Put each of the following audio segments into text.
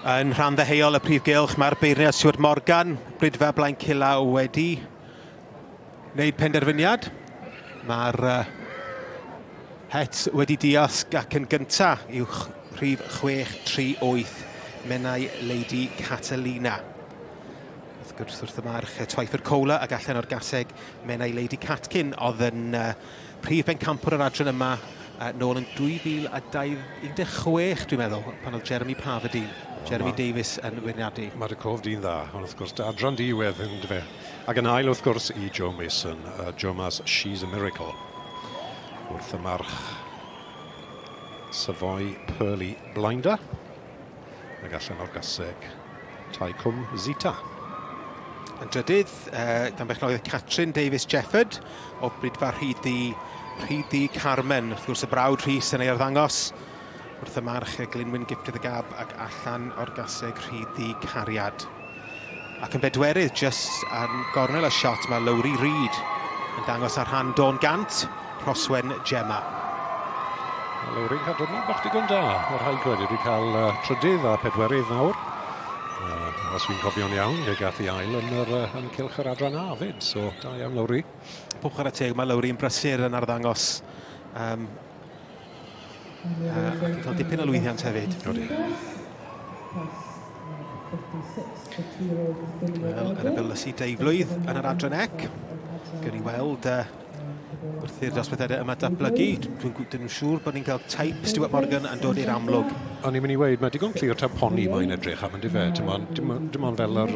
Yn rhan ddeheuol y prif gylch, mae'r beirniad Stuart Morgan, Bridfa Blaencilla wedi wneud penderfyniad. Mae'r uh, het wedi diosg ac yn gyntaf i'w rhif 638 Menai Lady Catalina. Wrth gwrs wrth y march Twyford Cola ac allan o'r gaseg Menai Lady Catkin oedd yn uh, prif bencampwr yr adran yma uh, nôl yn 2016 dwi'n meddwl, pan oedd Jeremy Parvadine, Jeremy Davies yn wyrniadu. Mae dy cof di'n dda, ond wrth gwrs, dy adran di wedd yn fe. Ac yn ail wrth gwrs i Joe Mason, uh, Joe Mas, She's a Miracle. Wrth y march Savoy Pearly Blinder. Ac allan o'r gaseg Tai Cwm Zita. Yn drydydd, uh, gan bechnoedd Catrin Davies Jefford o Bridfa Rhyd-ddu, Rhyd-ddu Carmen, wrth gwrs y brawd Rhys yn ei arddangos wrth y march Glynwyn Gift of the Gab ac allan o'r gaseg Rhyd-ddu Cariad. Ac yn bedwerydd, jyst ar gornel y shot, mae Lowri Reid yn dangos ar rhan Dawn Gant, Rhoswen Gemma. Mae Lowri'n cael diwrnod bach digon da. Mae rhaid gweud, wedi cael uh, trydydd a pedwerydd nawr. Uh, os fi'n cofio'n iawn, fe gath i ail yn, yr, uh, yn cylch yr adran A fyd, so da iawn Lowri. Pob chwarae teg, mae Lowri'n brysur yn arddangos um, ac yn cael dipyn o lwyddiant hefyd. Odi. Wel, yn y Byllysu deuflwydd yn yr adran ec. Gwni ni weld uh, wrth i'r dosbarthiadau yma datblygu. Dwi'n dwi siŵr bod ni'n cael teip Stuart Morgan yn dod i'r amlwg. O'n i'n mynd i weud, mae digon clir taw poni mae'n edrych am, yndyfe? Dim ond, dim, dim ond fel yr,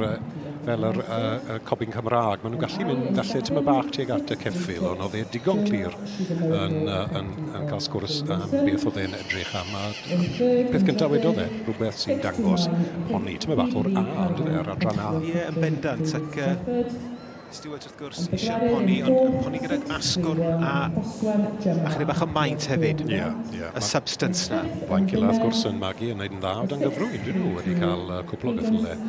fel yr uh, cobyn Cymraeg. Maen nhw'n gallu mynd falle tyma bach tuag at y ceffyl, ond oedd e digon clir yn, uh, yn, yn cael sgwrs am beth oedd e'n edrych am. A peth gyntaf wedodd e, rhywbeth sy'n dangos poni, tyma bach o'r A, ond fe, yr adran A. Ie, yeah, yn bendant, ac uh, Stuart wrth gwrs eisiau'r poni, ond poni gydag asgwrn a, a chydig bach o maint hefyd. Ie, yeah, ie. Yeah. Y substance na. Blaencilla, wrth gwrs, yn magu yn gwneud yn dda o dan gyfrwy. Dyn nhw wedi cael cwpl o geffylau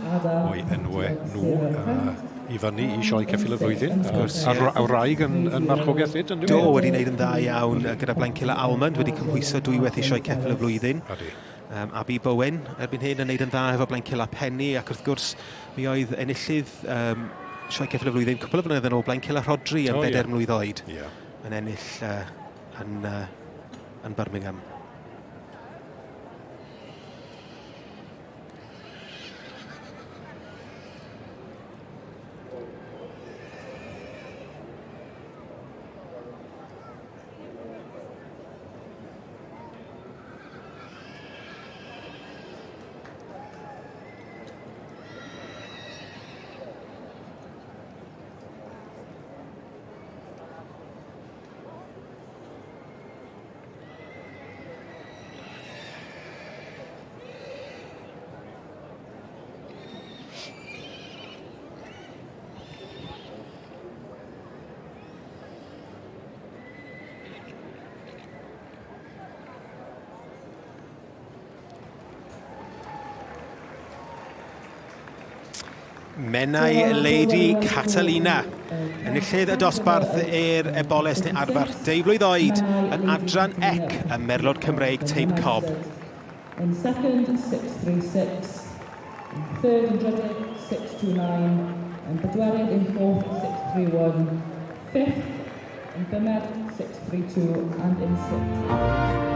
o'i enwau nhw. Uh, i fyny i sioe ceffyl y flwyddyn. Wrth gwrs, ie. A wraig yn, yn marchogaeth fyd, yn Do, wedi wneud yn dda iawn gyda Blaencilla Almond, wedi cymhwyso dwywaith i sioe ceffyl y flwyddyn. Odi. Um, Abi Bowen, erbyn hyn, yn wneud yn dda efo Blaencilla Penny, ac wrth gwrs, mi oedd enillydd um, sioe ceffyl y flwyddyn cwpl o flynyddoedd yn ôl, Blaencilla Rhodri yn oh, bedair yeah. mlwydd oed, yeah. yn ennill uh, yn, uh, yn Birmingham. Menai Lady Catalina. Enillydd y dosbarth i'r eboles neu arfarch deuflwydd oed yn adran ec y Merlod Cymreig Teip Cob. In second, 636. In third and drydydd, 629. Yn bedwerydd, in fourth, 631. Fifth, yn bumed, 632. And in sixth.